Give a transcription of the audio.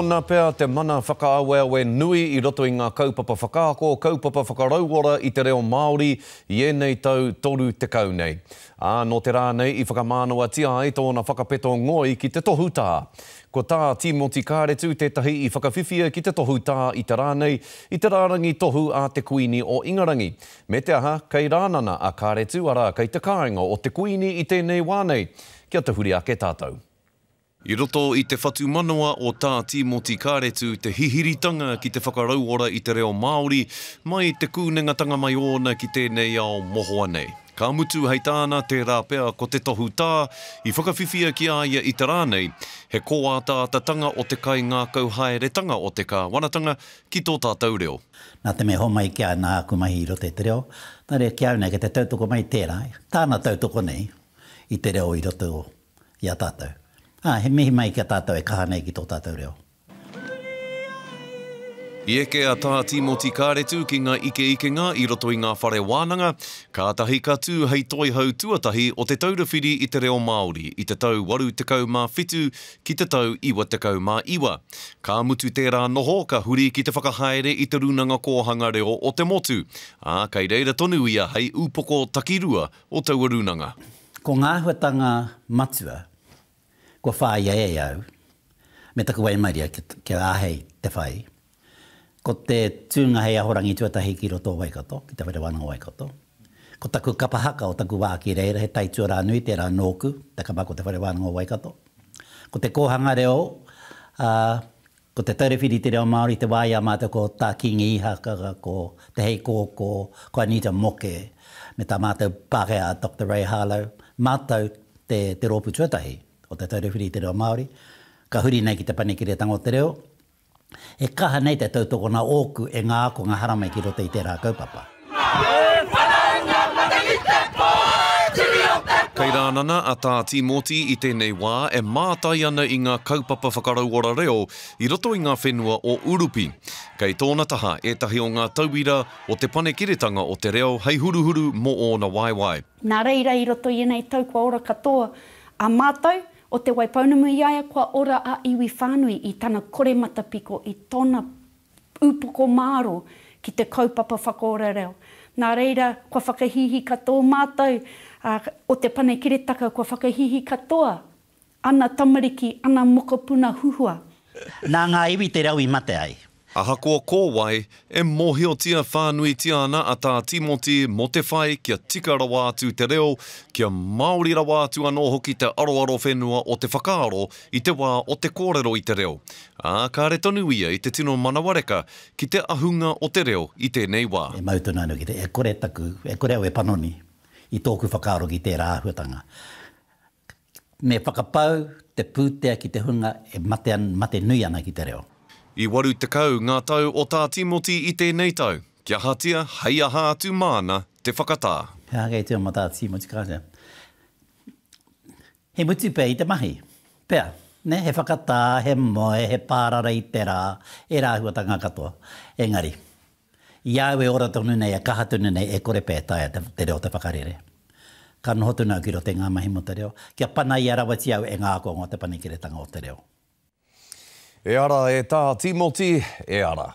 Nōna pea te mana whakaaweawe nui i roto i ngā kaupapa whakaako, kaupapa whakarauora i te reo Māori i ēnei tau 30 nei. Ā, nō te rā nei i whakamānawatia ai tōna whakapeto ngoi ki te tohu tā. Ko Tā Tīmoti Kāretu tētahi i whakawhiwhia ki te tohu tā i te rā nei, i te rārangi tohu a te Kuini o Ingarangi. Me te aha, kei Rānana a Kāretu, arā, kei te kāinga o te Kuini i tēnei wā nei. Kia tahuri ake tātou. I roto i te whatumanawa o Tā Tīmoti Kāretu te hihiritanga ki te whakarauora i te reo Māori mai te kūnengatanga mai ōna ki tēnei ao mohoa nei. Ka mutu hei tāna tērā pea ko te tohu tā i whakawhiwhia ki a ia i te rā nei, he kōataatatanga o te kaingākau haeretanga o te kāwanatanga ki tō tātou reo. Nā te mea homai ki a nā aku mahi i roto i te reo, nā reira ki a au nei kei te tautoko mai tērā, tāna tautoko nei i te reo i roto i a tātou. Ā, he mihi mai ki a tātou e kaha nei ki tō tātou reo. I eke a Tā Tīmoti Kāretu ki ngā ikeikenga i roto i ngā whare wānanga, kātahi ka tū hei toihau tuatahi o Te Taura Whiri i te Reo Māori i te tau 87 ki te tau 99. Ka mutu tērā noho, ka huri ki te whakahaere i Te Rūnanga Kōhanga Reo o te Motu, ā, kei reira tonu ia hei upoko takirua o taua rūnanga. Ko ngā āhuatanga matua kua whāia e au me taku waimaria kia āhei te whai, ko te tūnga hei ahorangi tuatahi ki roto o Waikato, ki Te Whare Wānanga o Waikato. Ko taku kapa haka o taku wā ki reira, he taituarā nui tērā nōku, te kapa haka o Te Whare Wānanga o Waikato. Ko te kōhanga reo, ā, Ko Te Taura Whiri i te Reo Māori te wā i a mātou ko Tā Kīngi Ihaka, ko Te Heikōkō, ko Anita Moke, me tā mātou Pākehā a Doctor Ray Harlow, mātou te te rōpū tuatahi o Te Taura Whiri i te Reo Māori, ka huri nei ki Te Panekiretanga o te Reo. E kaha nei te tautokona ōku e ngā ākonga haramai ki roto i tērā kaupapa. Kei Rānana a Tā Tīmoti i tēnei wā e mātai ana i ngā kaupapa whakarauora reo i roto i ngā whenua o Urupi. Kei tōna taha ētahi o ngā tauira o te panekiretanga o te reo hei huruhuru mō ōna waewae. Nā reira i roto i ēnei tau kua ora katoa a mātou o Te Waipounamu i a ia kua ora a iwi whānui i tana kore matapiko i tōna upoko māro ki te kaupapa whakaora reo. Nā reira, kua whakahīhī katoa mātou o Te Panekiretaka, kua whakahīhī katoa ana tamariki, ana mokopuna huhua. Nā ngā iwi te reo i mate ai. Ahakoa ko wai, e mōhiotia whānuitia ana a Tā Tīmoti mō te whai kia tika rawa atu te reo, kia Māori rawa atu anō hoki te aroaro whenua o te whakaaro i te wā o te kōrero i te reo, ā, kāre tonu ia i te tino manawareka ki te ahunga o te reo i tēnei wā. E mau tonu ana ki te, e kore taku, e kore au e panoni i tōku whakaaro ki tērā āhuatanga. Me whakapau te pūtea ki te hunga e mate, mate nui ana ki te reo. I 80 ngā tau o Tā Tīmoti i tēnei tau, kia ahatia hei aha atu māna te whakatā. He aha kei te oma Tā Tīmoti Kātea? He mutu pea i te mahi. Pea, nē, he whakatā, he moe, he pārara i te rā, ērā āhuatanga katoa. Engari, i a au e ora tonu nei, e kaha tonu nei, e kore pea e taea te, te reo te whakarere. Ka noho tonu au ki roto i ngā mahi mō te reo, kia panaia rawatia au e ngā ākonga o Te Panekiretanga o te Reo. E ara e Tā Tīmoti, e ara.